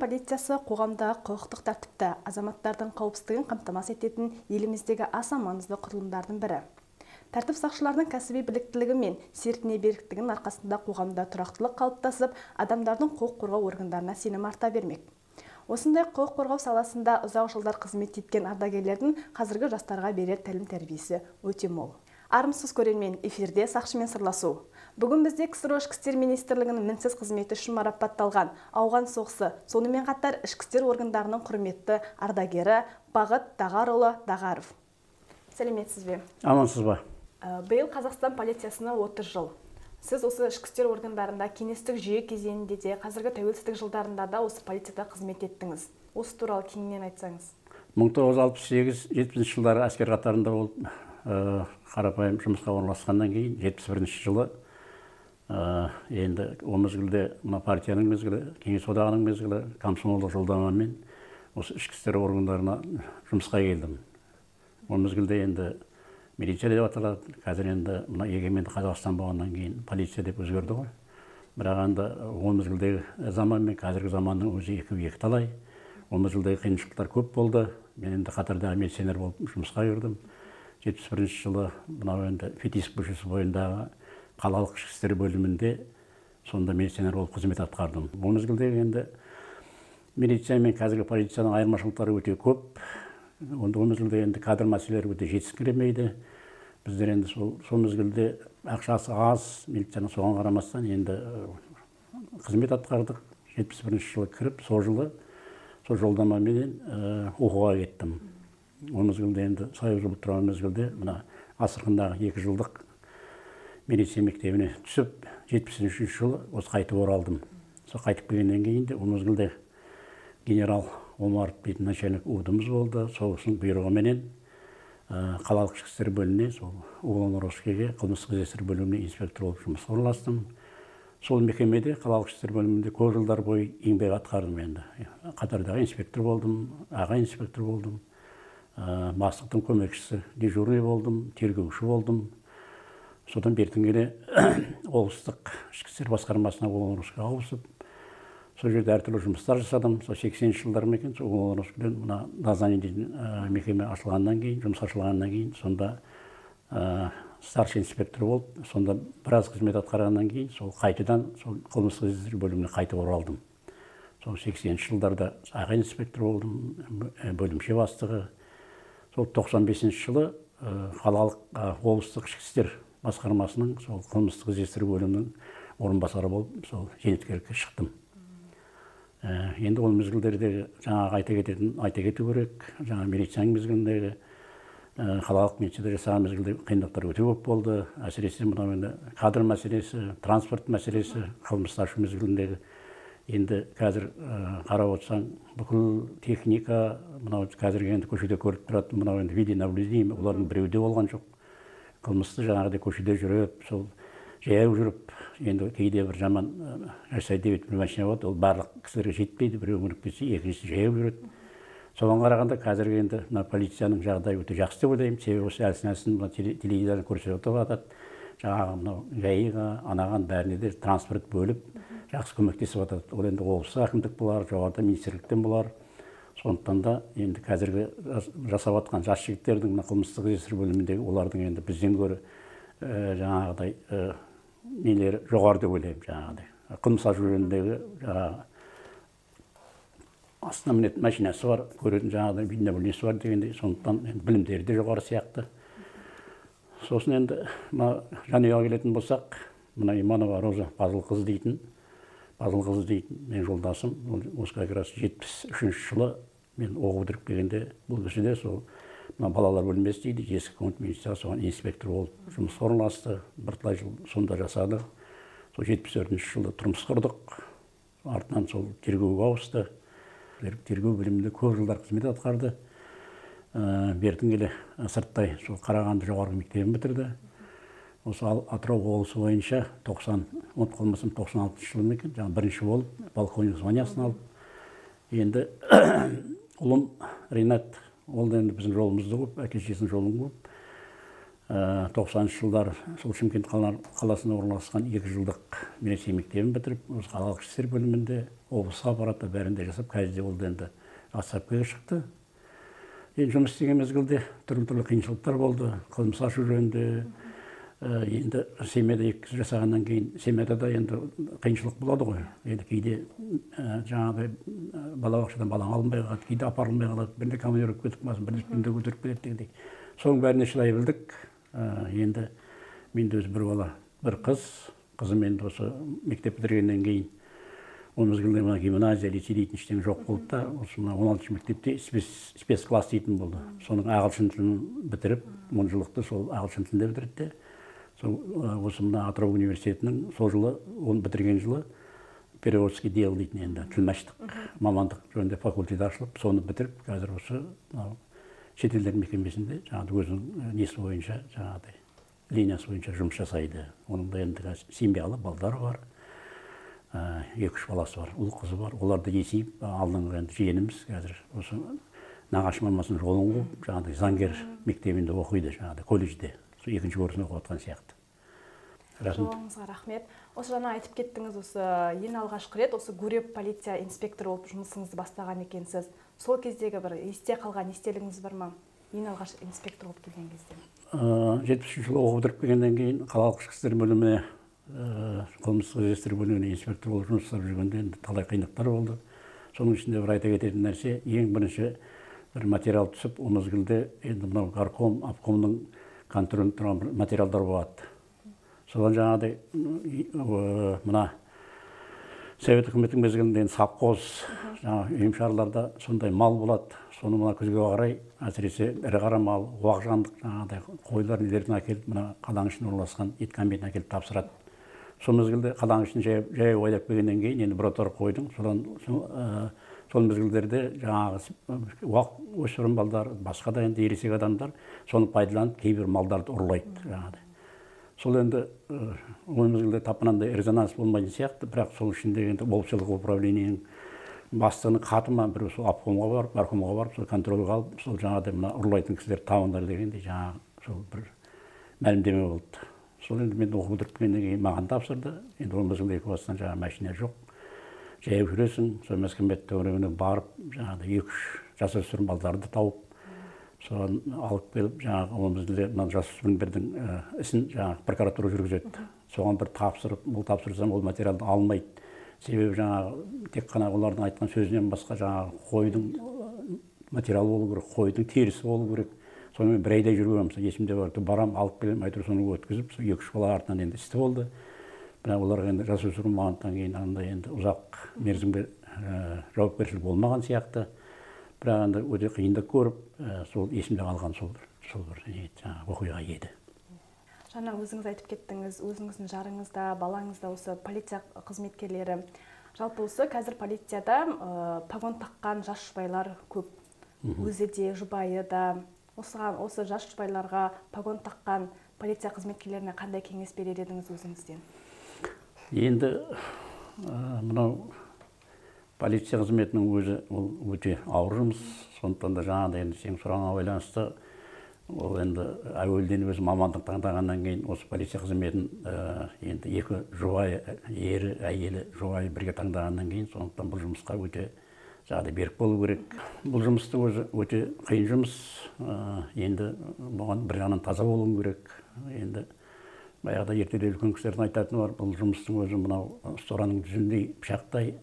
Полициясы қоғамдағы құқықтық тәртіпті, азаматтардың қауіпсіздігін қамтамасыз ететін еліміздегі аса маңызды құрылымдардың бірі. Тәртіп сақшыларының кәсіби біліктілігі мен сертіне беріктігінің арқасында қоғамда тұрақтылық қалыптасып, адамдардың құқық қорғау органдарына сенім арта бермек. Осындай құқық қорғау саласында ұзақ жылдар қызмет еткен ардагерлердің қазіргі жастарға берер тәлім-тәрбиесі өте мол. Армысыз, көрермен, эфирде «Сақшымен сырласу». Бүгін бізде КСРО Ішкі істер министрлігінің мінсіз қызметі үшін марапатталған Ауған соғысы, сонымен қатар ішкі істер органдарының құрметті ардагері Бағыт Дағарұлы Дағаров. Сәлеметсіз бе? Амансыз ба? Биыл Қазақстан полициясына 30 жыл. Сіз осы ішкі істер органдарында кеңестік жүйе кезеңінде де, қазіргі тәуелсіздік жылдарында да осы полицияда қызмет еттіңіз. Осы туралы кеңінен айтсаңыз. 1968-70 жылдары әскер қатарында болып, қарапайым жұмысқа орналасқаннан кейін 71 жылы, енді ол мезгілде мына партияның мезгілі, Кеңес Одағының мезгілі, комсомолдық жолдамамен осы ішкі істер органдарына жұмысқа келдім. Ол мезгілде енді милиция деп аталады, қазір енді мына егеменді Қазақстан болғаннан кейін полиция деп өзгерді ғой. Бірақ енді ол мезгілдегі заман мен қазіргі заманның өзі екеуі екі талай. Ол мезгілдегі қиыншылықтар көп болды. Мен енді қатардағы милиционер болып жұмысқа кірдім. 71 жылы мынау енді Фетисов көшесі бойындағы қалалық ішкі істер бөлімінде сонда милиционер болып қызмет атқардым. Ол мезгілдегі енді милиция мен қазіргі полицияның айырмашылықтары өте көп. Онда ол мезгілде енді кадр мәселелері өте жетіскіремейді. Біздер енді сол мезгілде ақшасы аз милицияның, соған қарамастан енді қызмет атқардық. 71 жылы кіріп, сол жылы сол жолдамаменен оқуға кеттім. Ол мезгілде енді союз болып тұрған мезгілде мына Астрахандағы 2 жылдық милиция мектебіне түсіп, 73 жылы осы қайтып оралдым. Сол қайтып келгеннен кейін де ол мезгілде генерал Омаров дейтін начальник УВД-ымыз болды. Сол кісінің бұйрығыменен қалалық ішкі істер бөліміне, сол уголовно розыскіге, қылмыстық іздестіру бөліміне инспектор болып жұмысқа орналастым. Сол мекемеде, қалалық ішкі істер бөлімінде көп жылдар бойы еңбек атқардым. Енді қатардағы инспектор болдым, аға инспектор болдым, бастықтың көмекшісі, дежурный болдым, тергеуші болдым. Содан бертін келе облыстық ішкі істер басқармасына, уголовно розыскіге ауысып, сол жерде әртүрлі жұмыстар жасадым. Сол 80-ші жылдар ма екен, сол уголовно розыскіден мына дознание дейтін мекеме ашылғаннан кейін, жұмыс ашылғаннан кейін, сонда старший инспектор болып, сонда біраз қызмет атқарғаннан кейін сол қайтадан сол қылмыстық іздестіру бөліміне қайтып оралдым. Сол 80-ші жылдарда аға инспектор болдым, бөлімше бастығы. Сол 95-ші жылы қалалық, облыстық ішкі істер басқармасының сол қылмыстық іздестіру бөлімінің орынбасары болып, сол зейнеткерлікке шықтым. Енді ол мезгілдердегі жаңағы айта кету керек, жаңа милицияның мезгіліндегі, қалалық милицияда жасаған мезгілде қиындықтар өте көп болды. Әсіресе мынау енді кадр мәселесі, транспорт мәселесі, қылмысты ашу мезгіліндегі. Енді қазір қарап отырсаң, бүкіл техника, мынау қазіргі енді көшеде көріп тұратын мынау енді видеонаблюдение, олардың біреуі де болған жоқ. Қылмысты жаңағыдай көшеде жүріп, сол жаяу жүріп, енді кейде бір жаман жасайды деп бір машина болады, ол барлық кісілерге жетпейді, біреу мініп кетсе, екіншісі жаяу жүреді. Соған қарағанда қазіргі енді мына полицияның жағдайы өте жақсы деп ойлаймын. Себебі осы әлсін әлсін мына теледидардан көрсетіп жатады, жаңағы мынау ГАИ-ға, анаған, бәріне де транспорт бөліп, жақсы көмектесіп жатады. Ол енді облыстық әкімдік болар, жоғарыда министрліктен болар. Сондықтан да енді қазіргі жасап жатқан жас жігіттердің, мына қылмыстық іздестіру бөліміндегі олардың енді бізден гөрі жаңағыдай нелері жоғары деп ойлаймын. Жаңағыдай қылмыс ашу жөніндегі жаңағы астына мінетін машинасы бар, көретін жаңағыдай видеонаблюдениесі бар дегендей. Сондықтан енді білімдері де жоғары сияқты. Сосын енді мына жанұяға келетін болсақ, мына Иманова Роза Пазылқызы дейтін менің жолдасым. Ол осы как раз 73-жылы мен оқу бітіріп келгенде, бұл кісі де сол мына балалар бөлмесі дейді, ескі коммундық милицияға, соған инспектор болып жұмысқа орналасты. Бірталай жыл сонда жасады. Сол 74-жылы тұрмыс құрдық. Артынан сол тергеуге ауысты, тергеу бөлімінде көп жылдар қызмет атқарды. Бертін келе сырттай сол Қарағанды жоғарғы мектебін бітірді. Осы Атырау облысы бойынша 90, ұмытып қалмасам, 96-жылы ма екен, жаңағы бірінші болып полковник званиясын алып. Енді ұлым Ринат, ол да енді біздің жолымызды қуып, әке шешесінің жолын қуып, 90-шы жылдар сол Шымкент қаласында орналасқан 2 жылдық милиция мектебін бітіріп, осы қалалық ішкі істер бөлімінде, облыстық аппаратта бәрінде жасап, қазір де ол енді отставкаға шықты. Енді жұмыс істеген мезгілде түрлі-түрлі қиыншылықтар болды, қылмыс ашу жөнінде. Енді семьяда екі жасағаннан кейін семьяда да енді қиыншылық болады ғой. Енді кейде жаңағыдай балабақшадан балаң алынбай қалады, кейде апарылмай қалады, бірде командировка кетіп қаласың, бірде түнде көтеріп кетеді дегендей. Соның бәріне шыдай білдік. Енді менде өзі бір бала, бір қыз. Қызым енді осы мектеп бітіргеннен кейін ол мезгілде мына гимназия, лицей дейтін ештеңе жоқ болды да, осы мына 16-шы мектепте спецкласс дейтін болды. Соның ағылшын тілін бітіріп, 10 жылдықты сол ағылшын тілінде бітірді де, сол осы мына Атырау университетінің сол жылы, оны бітірген жылы переводческий дело дейтін енді тілмәштік мамандық жөнінде факультет ашылып, соны бітіріп, қазір осы мынау шетелдер мекемесінде жаңағыдай өзінің несі бойынша, жаңағыдай линиясы бойынша жұмыс жасайды. Оның да енді қазір семьялы балдары бар, 2-3 баласы бар, ұл қызы бар. Олар да есейіп, алдыңғы енді жиеніміз қазір осы нағашы мамасының жолын қуып, жаңағыдай заңгер мектебінде оқиды, жаңағыдай колледжде, сол екінші курсын оқып жатқан сияқты. Рахмет. Жауабыңызға рахмет. Осы жаңа айтып кеттіңіз, осы ең алғашқы рет осы Гурьев полиция инспекторы болып жұмысыңызды бастаған екенсіз. Сол кездегі бір есте қалған естелігіңіз бар ма? Ең алғаш инспектор болып келген кезде. 73 жылы оқып бітіріп келгеннен кейін қалалық ішкі істер бөліміне, қылмыстық іздестіру бөліміне инспектор болып жұмыс жасап жүргенде енді талай қиындықтар болды. Соның ішінде бір айта кететін нәрсе, ең бірінші бір материал түсіп, ол мезгілде енді мынау горком, обкомның контролінде тұрған бір материалдар болады. Содан жаңағыдай, мына Совет үкіметінің мезгілінде енді совхоз, жаңағы ұйымшарларда сондай мал болады. Соны мына күзге қарай, әсіресе ірі қара мал, уақ жандық жаңағыдай қойлар нелерін әкеліп, мына қаланың ішінде орналасқан ет комбинатына әкеліп тапсырады. Сол мезгілде қаланың ішін жаяу айдап келгеннен кейін енді бір отар қойдың. Содан сол мезгілдерде жаңағы уақ өсірім балдар, басқа да енді ересек адамдар соны пайдаланып кейбір малдарды ұрлайды жаңағыдай. Сол енді ол мезгілде тап мынандай резонанс болмайтын сияқты, бірақ сол ішінде енді облыстық управлениенің бастығының хаты ма, біреу сол обкомға барып, горкомға барып, сол контрольға алып, сол жаңағыдай мына ұрлайтын кісілерді табыңдар дегендей жаңағы сол бір мәлімдеме болды. Сол енді мен оқып бітіріп келгеннен кейін маған тапсырды. Енді ол мезгілде екі бастан жаңағы машина жоқ, жаяу жүресің. Сол мәскәмбет төңірегіне барып, жаңағыдай 2-3 жасөспірім балдарды тауып, соған алып келіп, жаңағы ол мезгілде мына жасөспірімдердің ісін жаңағы прокуратура жүргізеді. Соған бір тапсырып, бұл тапсырсам ол материалды алмайды. Себебі жаңағы тек қана олардың айтқан сөзінен басқа жаңағы қойдың материалы болу керек, қойдың терісі болу керек. Сонымен бір айдай жүргенмін, мысалы, есімде бар, барам, алып келемін, әйтеуір соны өткізіп, сол 2-3 бала артынан енді істі болды. Бірақ оларға енді жасөспірім болғандықтан кейін андай енді ұзақ мерзімге жауапкершілік болмаған сияқты. Бірақ енді өте қиындық көріп, сол есімде қалған сол бір жаңағы оқиға еді. Жаңа өзіңіз айтып кеттіңіз, өзіңіздің жарыңыз да, балаңыз да осы полиция қызметкерлері. Жалпы осы қазір полицияда погон таққан жас жұбайлар көп. Өзі де, жұбайы да. Осыған, осы жас жұбайларға, погон таққан полиция қызметкерлеріне қандай кеңес берер едіңіз өзіңізден? Енді мынау полиция қызметінің өзі ол өте ауыр жұмыс. Сондықтан да жаңағыдай енді сенің сұрағыңа байланысты ол енді әуелден өзі мамандық таңдағаннан кейін осы полиция қызметін енді екі жұбайы, ері, әйелі, жұбайы бірге таңдағаннан кейін сондықтан бұл жұмысқа өте жаңағыдай берік болу керек. Бұл жұмыстың өзі өте қиын жұмыс. Енді бұған бір жағынан таза болуың керек. Енді баяғыда ертеде үлкен кісілердің айтатыны бар, бұл жұмыстың өзі мынау ұстараның жүзіндей пышақтай,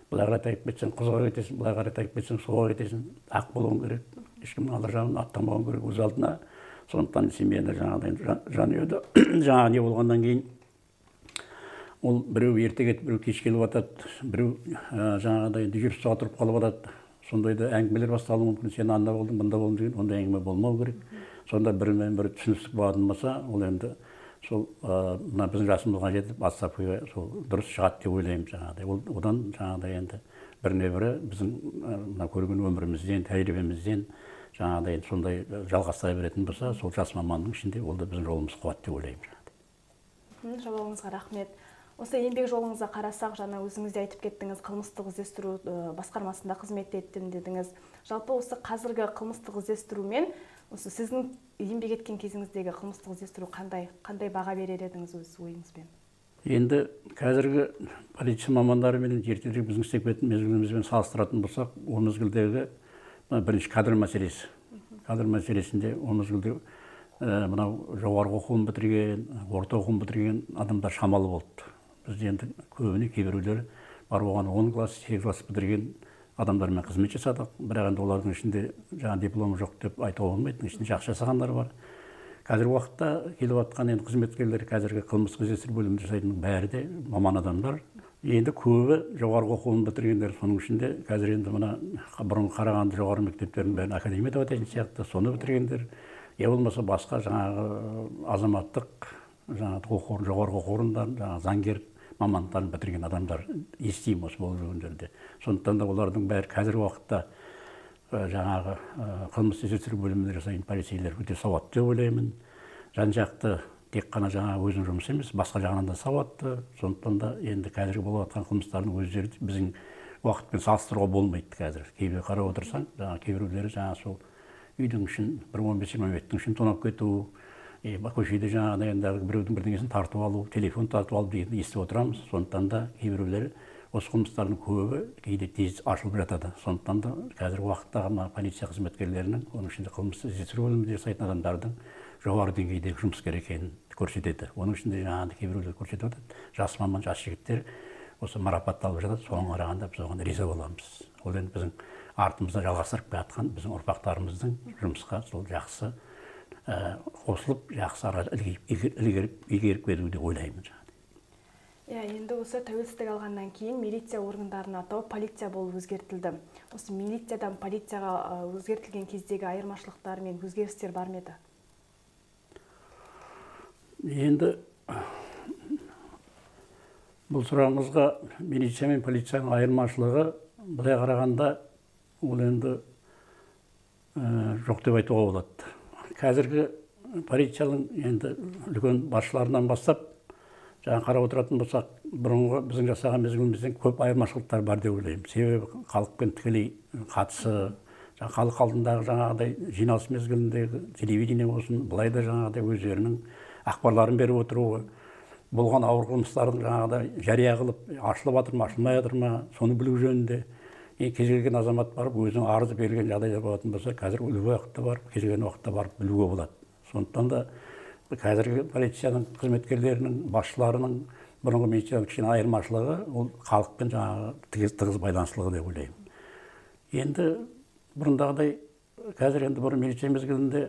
былай қарай тайып кетсең құзға кетесің, былай қарай тайып кетсең суға кетесің, ақ болуың керек, ешкімнің алда жағын аттамауың керек өз алдына. Сондықтан семьяда жаңағыдай жанұяда жаңағы не болғаннан кейін ол біреу ерте кетіп, біреу кеш келіп жатады, біреу жаңағыдай дежурствоға тұрып қалып жатады. Сондайда әңгімелер басталуы мүмкін, сен анда болдың, бұнда болдың деген ондай әңгіме болмау керек. Сонда бірімен бірі түсіністік болатын болса, ол енді сол мына біздің жасымызға жетіп отставкаға сол дұрыс шығады деп ойлаймын жаңағыдай. Ол одан жаңағыдай енді біріне бірі біздің мына көрген өмірімізден, тәжірибемізден жаңағыдай енді сондай жалғастыра беретін болса, сол жас маманның ішінде ол да біздің жолымыз қуады деп ойлаймын жаңағыдай. Жауабыңызға рахмет. Осы еңбек жолыңызға қарасақ, жаңа өзіңіз де айтып кеттіңіз, қылмыстық іздестіру басқармасында қызмет еттім дедіңіз. Жалпы осы қазіргі қылмыстық іздестіру мен Осы сіздің еңбек еткен кезіңіздегі қылмыстық іздестіру қандай баға берер едіңіз өз ойыңызбен? Енді қазіргі полиция мамандары менен ертерек біздің істеп кеткен мезгілімізбен салыстыратын болсақ, ол мезгілдегі бірінші кадр мәселесі. Кадр мәселесінде ол мезгілде мынау жоғарғы оқуын бітірген, орта оқуын бітірген адамдар шамалы болды. Бізде енді көбіне кейбіреулері бар болған 10 класс, 8 класс бітірген адамдармен қызмет жасадық. Бірақ енді олардың ішінде жаңа дипломы жоқ деп айтуға болмайды, ішінде жақсы жасағандар бар. Қазіргі уақытта келіп жатқан енді қызметкерлер, қазіргі қылмыстық іздестіру бөлімінде жасайтын бәрі де маман адамдар. Енді көбі жоғарғы оқуын бітіргендер, соның ішінде қазір енді мына бұрын Қарағанды жоғары мектептерінің бәрін академия деп атайтын сияқты, соны бітіргендер, я болмаса басқа жаңағы азаматтық жаңағы оқу, жоғарғы оқу орындарын, жаңағы заңгер мамандықтарын бітірген адамдар естимін осы болып жүрген жерде. Сондықтан да олардың бәрі қазіргі уақытта жаңағы қылмыстық іздестіру бөлімінде жасайтын полицейлер өте сауатты деп ойлаймын. Жан-жақты, тек қана жаңағы өзінің жұмысы емес, басқа жағынан да сауатты. Сондықтан да енді қазіргі болып жатқан қылмыстардың өздері біздің уақытпен салыстыруға болмайды қазір. Кейбір қарап отырсаң, жаңағы кейбіреулері жаңағы сол үйдің ішін бір 15-20 минуттың ішін тонап кету, көшеде жаңағыдай енді біреудің бірдеңесін тартып алу, телефон тартып алу дегенді естіп отырамыз. Сондықтан да кейбіреулері осы қылмыстардың көбі кейде тез ашылып жатады. Сондықтан да қазіргі уақыттағы мына полиция қызметкерлерінің, оның ішінде қылмыстық іздестіру бөлімінде жасайтын адамдардың жоғары деңгейдегі жұмыскер екенін көрсетеді. Оның ішінде жаңағыдай кейбіреулер көрсетіп жатады, жас маман, жас жігіттер осы марапатталып жатады. Соған қарағанда біз оған риза боламыз. Ол енді біздің артымызда жалғастырып келе жатқан біздің ұрпақтарымыздың жұмысқа сол жақсы қосылып, жақсы ара игеріп кету деп ойлаймын. Иә, енді осы тәуелсіздік алғаннан кейін милиция органдарының атауы полиция болып өзгертілді. Осы милициядан полицияға өзгертілген кездегі айырмашылықтар мен өзгерістер бар ма еді? Енді бұл сұрағыңызға милиция мен полицияның айырмашылығы былай қарағанда ол енді жоқ деп айтуға болады. Қазіргі полицияның енді үлкен басшыларынан бастап жаңа қарап отыратын болсақ, бұрынғы біздің жасаған мезгілімізден көп айырмашылықтар бар деп ойлаймын. Себебі халықпен тікелей қатысы, халық алдындағы жаңағыдай жиналыс мезгіліндегі телевидение болсын, былай да жаңағыдай өздерінің ақпарларын беріп отыруы, болған ауыр қылмыстардың жаңағыдай жария қылып, ашылып жатыр ма, ашылмай жатыр ма, соны білу жөнінде. Кез келген азамат барып өзінің арызы берілген жағдайда болатын болса, қазір любой уақытта барып, кез келген уақытта барып білуге болады. Сондықтан да қазіргі полицияның қызметкерлерінің, басшыларының бұрынғы милицияның кішкене айырмашылығы ол халықпен жаңағы тығыз байланыстылығы деп ойлаймын. Енді бұрындағыдай қазір енді бұрын милиция мезгілінде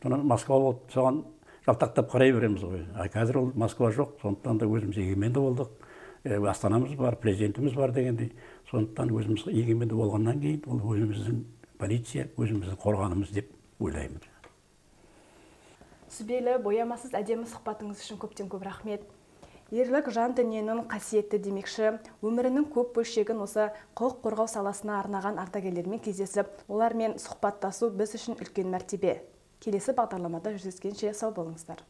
Москва болып соған жалтақтап қарай береміз ғой. А қазір ол Москва жоқ, сондықтан да өзіміз егеменді болдық. Астанамыз бар, президентіміз бар дегендей. Сондықтан өзіміз егеменді болғаннан кейін ол өзіміздің полиция, өзіміздің қорғанымыз деп ойлаймын. Сүбелі, боямасыз әдемі сұхбатыңыз үшін көптен көп рахмет. Ерлік жан дүниенің қасиеті демекші, өмірінің көп бөлшегін осы құқық қорғау саласына арнаған ардагерлермен кездесіп, олармен сұхбаттасу біз үшін үлкен мәртебе. Келесі бағдарламада жүздескенше сау болыңыздар.